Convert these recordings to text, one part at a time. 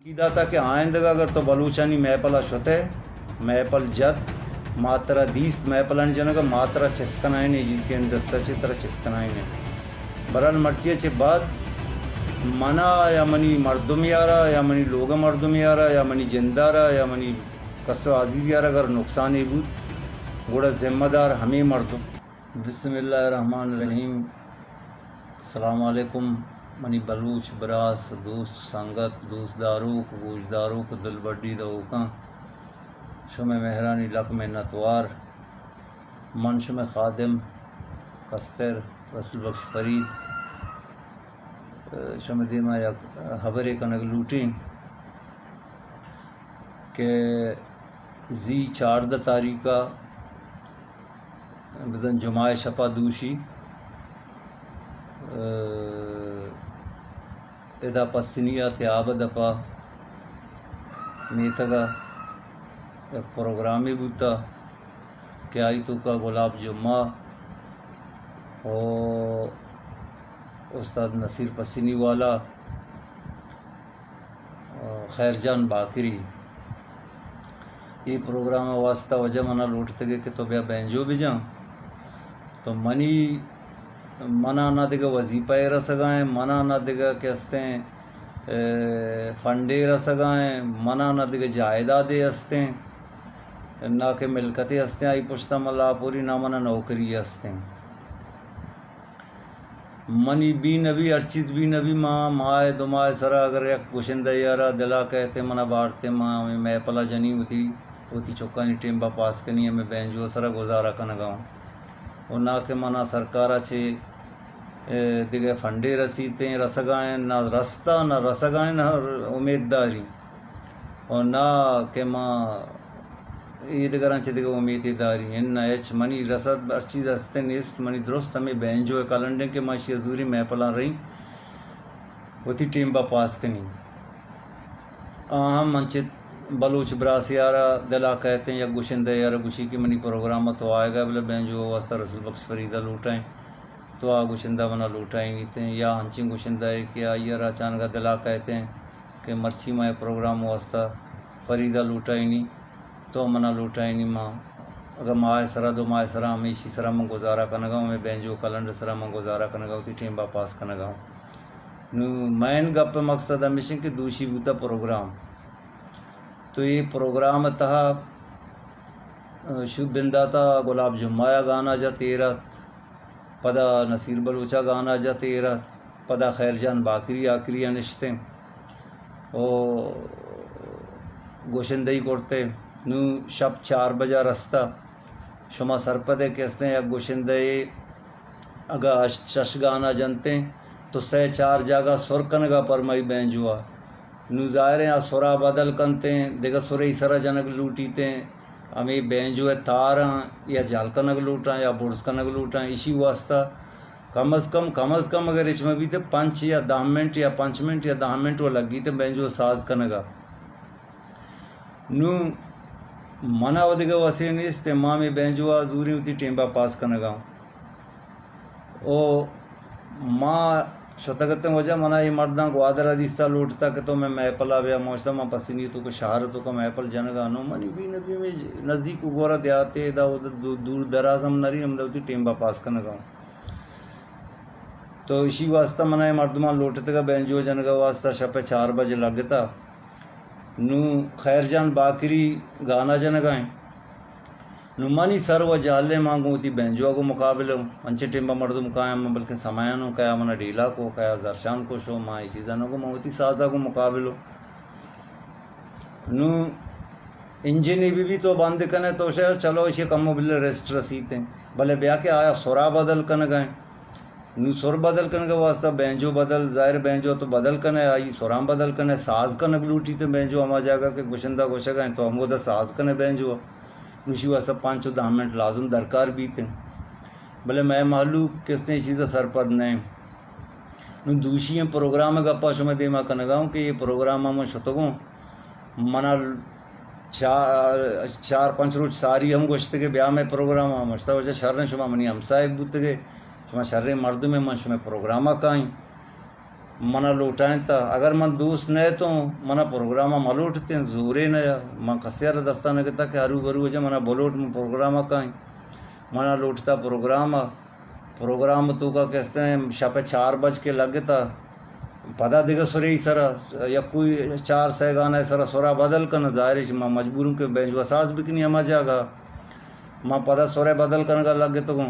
داتا کہ آئندگہ اگر تو بلوچانی محفل ء شتئے، محفل جت، ما ترا دیست محفلانی جنگ ء، ما ترا چست کنائین، اے جی سی این دستہ چہ ترا چست کنائین۔ برحال مرچی ء چہ بعد منا یا منی مردم یارا یا منی لوگ ء مردم یارا یا منی جندارا یا منی کس ء عزیز یارا اگر نقصانے بوت، گڑا ذمہ دار ہمے مردم۔ بسم اللہ الرحمن الرحیم۔ السلام علیکم منی بلوچ براس، دوست سنگت، دوست داروک، گوش داروک، دلبڈی دئوکاں، شمئے مہرانی لک منتوار۔ من شمئے خادم کستر رسول بخش فرید، شمئے دیما یک ہبرے کنگ لوٹیں کہ زی چاردہ تاریخ ء بزاں جمعہ ء شپ ء دوشی، ء، ادا پسنی ء تیاب ء دپ ء میتگ ء یک پروگرامے بوتہ کہ آئی توکا گلاب جمعہ و استاد نصیر پسنی والا خیر جان باقری۔ اے پروگرام ء واسطہ وجہ منا لوٹتگے کہ تو بیا بینجو بجاں۔ تو منی، منا نہ دگہ وظیفہ ء رسگائیں، منا نہ دگہ کہ استیں، اے، فنڈے رسگائیں، منا نہ دگہ جائیدادے استیں، نہ کہ ملکتے استیں، آئی پشتا من لاپوری، نہ منا نوکری استیں۔ منی بی نبی، ہر چیز بی نبی، ما ماہ دو ماہ سرا اگر یک گشندہ یارا دلا کہتے منا بارتے، ما ہمیں محفلا جنی وتی، وتی چکانی ٹیمبا پاس کنی، ہمیں بینجو سرا گزارا کنگا ہوں۔ و نہ کہ منا سرکارا چے، اے، دگہ فنڈے رسیتیں، رسگائیں، نہ رستا، نہ رسگائیں، نہ امید داری۔ و نہ کہ ما اے دگراں چہ دگہ امیتے داری۔ اناں ہچ، منی رسد ہر چیز ہستیں نیست، منی درست ہمے بینجو ء کلنڈیں کہ ما اشی ء زوری محفلاں رہی وتی ٹیمبا پاس کنی۔ آ ہم انچت بلوچ براسے آرا دلا کہتیں، یک گشندہ یارا گوشی کہ منی پروگرام ء تو آئیگا، بلے بینجو ء واسطہ رسول بخش فریدہ لوٹائیں، تو آ گشندہ منا لوٹائینیتیں، یا انچیں گشندہ ء کہ آئی ء را اچانک ء دلا کہتیں کہ مرچی ما اے پروگرام ء واسطہ فریدہ لوٹائینی، تو منا لوٹائینی، ما اگاں ماہ ء سرا، دو ماہ ء سرا ہمیشی سرا من گزارا کنگا، ہمے بینجو کلنڈ ء سرا من گزارا کنگا، وتی ٹیمبا پاس کنگا۔ نوں مین گپ ء مقصد ہمیش انت کہ دوشی بوتا پروگرام۔ تو اے پروگرام ء تہا، ء، شو بنداتا گلاب جمعہ ء گانا جت ایر ات، پدا نصیر بلوچ ء گانا جت ایر ات، پدا خیر جان باقری آخری ء نشتیں و گوشندہی کرتے۔ نوں شپ چار بجا رستہ۔ شما سرپدے کہ استیں یک گوشندہ ء اگاں ہشت شش گانا جنتیں تو سئے چار جاگہ سر کنگا پرمائی بینجوا۔ نوں ظاہریں آ سرا بدل کنتیں، دگہ سرے سرا جنگ لوٹیتیں، ہمے بینجو ء تاراں یا جہل کنگ لوٹاں یا برز کنگ لوٹاں، ایشی واسطہ کم از کم، کم از کم اگر ہچ مہ بیت پنچ یا دہ منٹ یا پنچ منٹ یا دہ منٹ و لگیت بینجو ساز کنگا۔ نوں منا و دگہ وسے نیست، ما ہمے بینجو ء زوریں وتی ٹیمبا پاس کنگا۔ او ما شتگ اتیں وجہ، منا اے مرداں گوادر ء دیستا لوٹتا کہ تو مئے محفل ء بیا۔ موشتا من پسنی تو کہ شہر تو کہ محفل جنگا۔ نوں منی بی نبی مئے نزدیک و گورا دیہاتے، ادا اود دو-، دور دراز ہم نرین، ہمدا وتی ٹیمبا پاس کنگا۔ تو اشی واسطہ منا اے مردماں لوٹتگا بینجو جنگا واسطہ۔ شپ ء چار بجے لگتا۔ نوں خیر جان باقری گانا جنگا ایں۔ نوں منی سر و جہلیں، ما گوں وتی بینجو ء گوں مقابل اوں۔ انچیں ٹیمبا مردم کایاں، من بلکیں سمایاں اوں، کیا منا ڈیلا کو، کیا زرشان کو شو، ما اے چیزاں نہ گوں، من وتی ساز ء گوں مقابل اوں۔ نوں انجن ء بہ بی تو بند کنے تو شہر چلو، ایشی کمو بلے ریسٹ رسیتیں، بلے بیا کہ آیا سرا بدل کنگا ایں۔ نوں سر بدل کنگ ء واسطہ بینجو بدل، ظاہر بینجو تو بدل کنے، آئی سراں بدل کنے، ساز کنگ لوٹیت بینجو ہما جاگہ کہ گشندہ گوشگ ء انت تو ہمودا ساز کنے بینجو۔ نوشی واسطہ پانچ و دہ منٹ لازم درکار بیت انت۔ بلے مئے مہلوک کستیں چیز ء سرپد نہ انت۔ نوں دوشی ایں پروگرام ء گپا شمئے دیما کنگا اوں کہ اے پروگرام ء من شتگوں، منا چار، چار پنچ روچ ساری ہم گوشتگے بیا مئے پروگرام ء۔ من شتا وجہ شریں، شما منی ہمساہگ بوتگے، شما شریں مردمے، من شمئے پروگرام ء کائیں۔ منا لوٹائینتا۔ اگر من دوست نہ اتوں، منا پروگرام ءَ مہ لوٹتیں، زورے نہ یا۔ من کسے ءَ را دستا نہ گتا کہ ہرو برو اجا منا بلوٹ، من پروگرام ءَ کائیں۔ منا لوٹتا پروگرام ءَ، پروگرام ءِ توکا کہ استیں شپ ءِ چار بج کے لگتا، پدا دگہ سرے ای سرا، یکوئی چار سئے گانا ءِ سرا سرا بدل کناں، ظاہر اش ما مجبوروں کہ بینجو ءَ ساز بکنی ہما جاگہ۔ ما پدا سرے بدل کنگا لگتگوں۔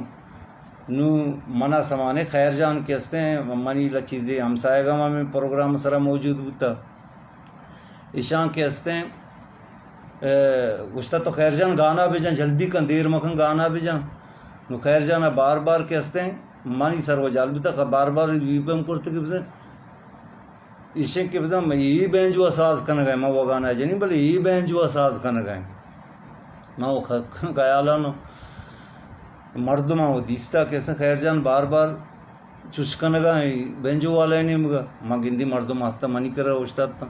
نوں منا سمانے خیر جان کہ استیں، منی لچیزے ہمسایگاں ہمے پروگرام سرا موجود بوتا۔ ایشاں کہ استیں، اے، گوشتا تو خیر جان گانا بجن، جلدی کن، دیر مکن، گانا بجن۔ نوں خیر جان بار بار کہ استیں، منی سر و جال بوتا، بار بار ریپم کرتے کہ بزن، ایشیں کہ بزن، اے بینجو ءَ ساز کنگا، من و گانا جنی، بلے اے بینجو ءَ ساز کنگا۔ من و خ-، خیالانو مردماں و دیستا کہ استیں خیر جان بار بار چوش کنگا، بینجو والے نیمگا۔ ما گندی مردم آتا منی کرا اوشتاتاں۔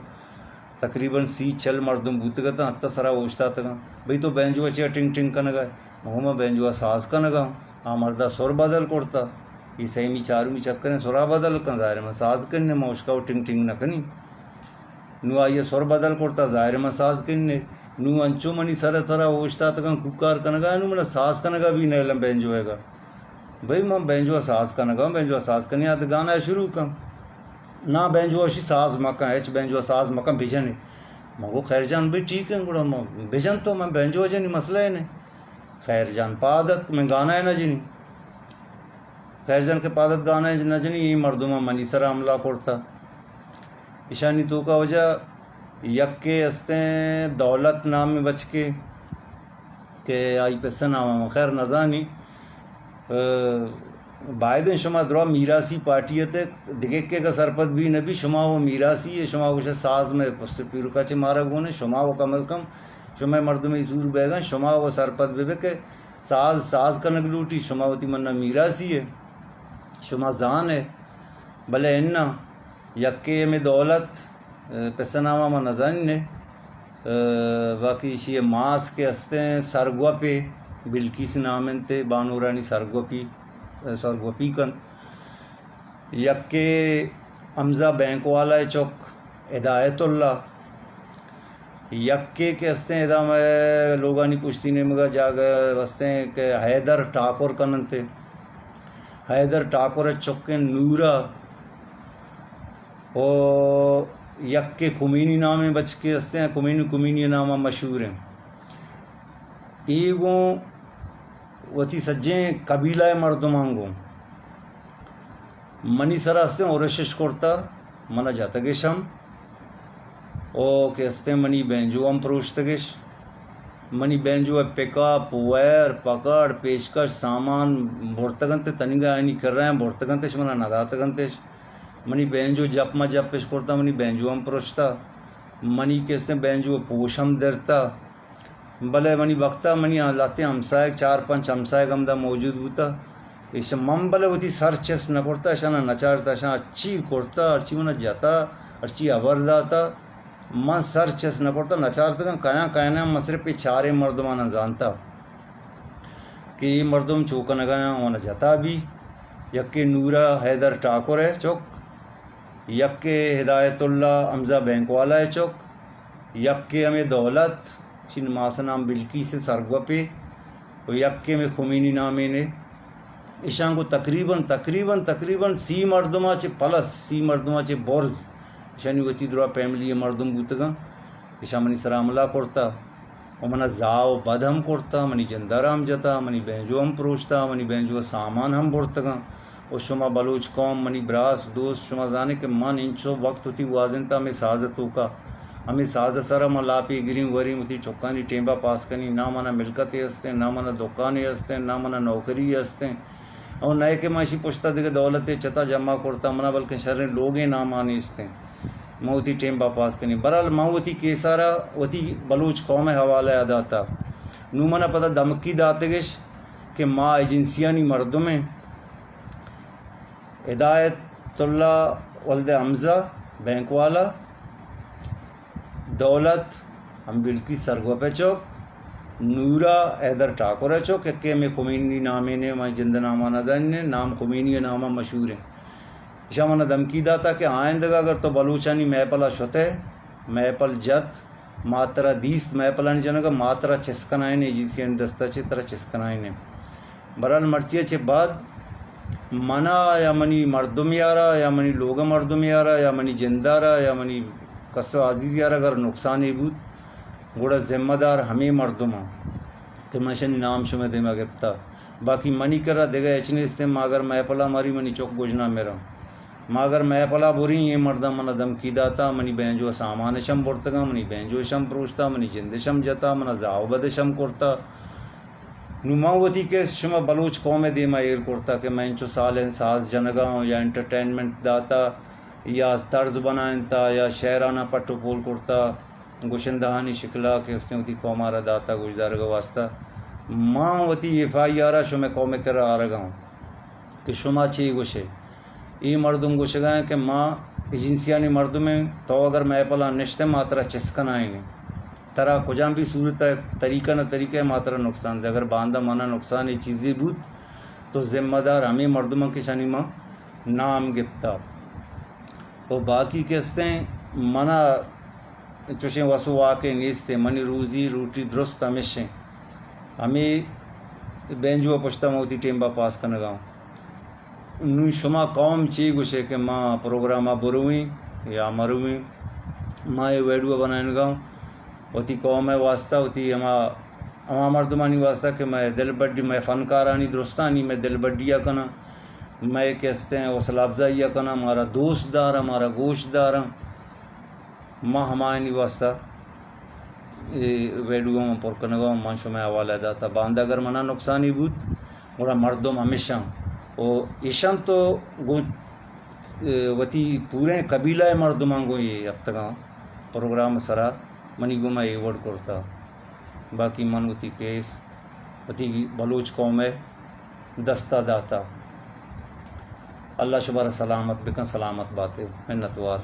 تقریباً سی چل مردم بوتگ اتاں، آتا سرا اوشتاتگاں۔ بھئی تو بینجو ءَ چیا ٹنگ ٹنگ کنگا ئے؟ من گو من بینجو ءَ ساز کنگا آں۔ آ مردا سر بدل کرتا۔ اے سیمی چارمی چکریں سرا بدل کن، ظاہر من ساز کننے، من اشکا و ٹنگ ٹنگ نہ کنی۔ نوں آئی ءَ سر بدل کرتا، ظاہر من ساز کننے۔ نوں انچو منی سر ءِ سرا اوشتاتگاں کوکار کنگا، نوں منا ساز کنگا بھی نیلم بینجو ءِ گا۔ بھئی من بینجو ءَ ساز کنگا، بینجو ءَ ساز کنی، آ گانا ءَ شروع کن۔ نا بینجو ءَ شی ساز مکن، ہچ بینجو ءَ ساز مکن، بجنے۔ من گو خیر جان بھئی ٹھیک ہے، گڑا من بجن تو من بینجو ءَ جنی، مسئلہ ہے نہیں۔ خیر جان پاد اتک، من گانا ءَ نہ جنی۔ خیر جان کہ پاد اتک گانا ءَ نہ جنی، اے مردماں منی سرا حملہ کرتا۔ ایشانی توکا وجہ یکے استیں دولت نامیں بچکے کہ آئی پسہ نام من خیر نزانی۔ ء، بائدیں شما درا میراثی پارٹی ات، دگہ کہ اگہ سرپد بھی نہ بھی، شما وہ میراثی ہے، شما گوشے ساز میں پست پیرکا چے مارا گونے، شما وہ کم از کم شما مردمی زور بیگا، شما وہ سرپد بہ بے کہ ساز، ساز کنگ لوٹی، شما وتی منا میراثی ہے، شما زان ہے، بلے اناں یکے ہمے دولت، ء، پسہ ناما ما نزانیں، ء، باقی ایشی ماس کہ استیں سرگوپے، بلقیس نام انت، بانورانی سرگوپی، ء، سرگوپی کنت۔ یکے حمزہ بینک والا چک ہدایت اللہ، یکے کہ استیں ادا مئے لوگانی پشتی نیمگا جاگہ استیں کہ حیدر ٹاکر کننتے، حیدر ٹاکر چکیں نورا، او یکے کمینی نامیں بچکے استیں، کمینی، کمینی ناما مشہور ہیں۔ ای گوں وتی سجیں قبیلہ مردمان گوں منی سرا استیں ارشش کرتا، منا جتگش ہم، او کہ استیں منی بینجو ہم پروشتگش۔ منی بینجو ء پک اپ، وائر، پکڑ، پیشکش، سامان برتگ انت، تنیگا آنی کرا ہم برتگ انتش، منا نداتگ انتش۔ منی بینجو جپ ما جپش کرتا، منی بینجو ہم پروشتا۔ منی کہ استیں بینجو ء پوش ہم درتا۔ بلے منی بخت ء منی آ لہتیں ہمساہگ، چار پنچ ہمساہگ ہمدا موجود بوتہ۔ ایش من بلے وتی سر چست نہ کرتہ، اشانا نہ چارتہ، اشاں ہرچی کرتہ، ہرچی منا جتہ، ہرچی ہبر داتہ، من سر چست نہ کرتہ، نہ چارتگاں۔ کیاں کیاناں، من صرف اے چاریں مردماناں زانتہ کہ اے مردم چو کنگایاں، اونا جتا بی۔ یکے نورا حیدر ٹاکر ء چک، یکے ہدایت اللہ حمزہ بینک والا ء چک، یکے ہمے دولت، اشی ماس نام بلقیس سرگوپے، و یکے ہمے خمینی نامیں نے۔ اشاں گوں تقریباً، تقریباً، تقریباً سی مردماں چہ پلس، سی مردماں چہ برز، اشانی وتی درا فیملی مردم بوتگاں۔ اشاں منی سرا حملہ کرتا و منا زاہ و بد ہم کرتا، منی جندر ہم جتا، منی بینجو ہم پروشتا، منی بینجو سامان ہم برتگاں۔ و شما بلوچ قوم، منی براس، دوست، شما زانے کہ من انچو وقت وتی گوازینتا ہمے ساز توکا، ہمے ساز سرا من لاپی گریں وریں، وتی چکانی ٹیمبا پاس کنی، نہ منا ملکتے ہستیں، نہ منا دکانے ہستیں، نہ منا نوکری ہستیں۔ او نئے کہ من اشی پشتا دگہ دولتے چتا جمع کرتا، منا بلکن شریں لوگیں ناما نیستیں۔ من وتی ٹیمبا پاس کنی۔ برحال من وتی کیسارا وتی بلوچ قوم حوالہ ء داتا۔ نوں منا پدا دمکی داتگش کہ ما ایجنسیانی مردمیں۔ ہدایت اللہ ولد حمزہ بینک والا، دولت ہم بلقیس سرگوپ ء چک، نورا حیدر ٹاکر ء چک، یکے ہمے خمینی نامیں نے، من جند ناما نزانیں، نام خمینی ء ناما مشہور ہیں۔ ایشاں منا دھمکی داتا کہ آئندگہ اگر تو بلوچانی محفل ءَ شتئے، محفل جت، ما ترا دیست محفلانی جنگ ءَ، ما ترا چست کنائین، ایجنسیانی دست ءَ چہ ترا چست کنائین۔ بہرحال مرچی ءَ چہ بعد منا یا منی مردمے ءَ را یا منی لوگ ءِ مردمے ءَ را یا منی جند ءَ را یا منی کس ءُ عزیزے ءَ را اگر نقصانے بوت، گڑا ذمہ دار ہمے مردم آں کہ من اشانی نام شمئے دیما گپتا۔ باقی منی کرا دگہ ہچ نیست، ما اگر محفل ءَ مری منی چک گژنا مراں۔ ما اگر محفل ءَ بریں، اے مرداں منا دھمکی داتا، منی بینجو ءِ سامان اش ہم برتگاں، منی بینجو اش ہم پروشتا، منی جند اش ہم جتا، منا زاہ ءُ بد اش ہم کرتا۔ نوں من وتی کیس شما بلوچ قوم ءِ دیما ایر کرتا کہ من انچو سال انت ساز جنگا آں یا انٹرٹینمنٹ داتا یا طرز بنائینتا یا شعراناں پٹ ءُ پول کرتا، گشندہانی شکلا کہ استیں وتی قوم ءَ را داتا گوشدارگ ءِ واسطہ۔ ما وتی ایف آئی آر ءَ شمئے قوم ءِ کرا آرگا آں کہ شما چے گوشے۔ اے مردم گوشگا ایں کہ ما ایجنسیانی مردم ایں، تو اگر محفل ءَ نشتئے ما ترا چست کنائینیں۔ ترا کجام بھی صورت ءَ طریقہ نہ طریقہ ءَ ما ترا نقصان دے۔ اگر باندا منا نقصان اے چیزے بوت تو ذمہ دار ہمے مردماں کہ اشانی ما نام گپتا۔ و باقی کہ استیں منا چوشیں وس و واکے نیست، منی روزی روٹی درست ہمیش ایں۔ ہمے بینجو ءِ پشتا من وتی ٹیم ءَ پاس کنگا آں۔ نوں شما قوم چے گوشے کہ ما پروگرام ءَ برویں یا مرویں؟ ما اے ویڈیو بنائینگا آں وتی قوم ءِ واسطہ، وتی ہما، ہما مردمانی واسطہ کہ مئے دلبڈی، مئے فنکارانی درستانی مئے دلبڈی ءَ کناں، مئے کہ استیں حوصلہ افزائی ءَ کناں، مارا دوست داراں، مارا گوش داراں۔ ما ہمایانی واسطہ اے ویڈیو من پر کنگا آں، من شمئے حوالہ ءَ داتا۔ باندا اگر منا نقصانی بوت، گڑا مردم ہمیشاں و ایشاں تو گوں، اے، وتی پوریں قبیلہ ءِ مردماں گوں اے اتکگاں پروگرام ءِ سرا، منی گوما اے وڑ کرتا۔ باقی من وتی کیس وتی بلوچ قوم ءِ دستا داتا۔ اللہ شمارا سلامت بکن، سلامت باتے، منتوار۔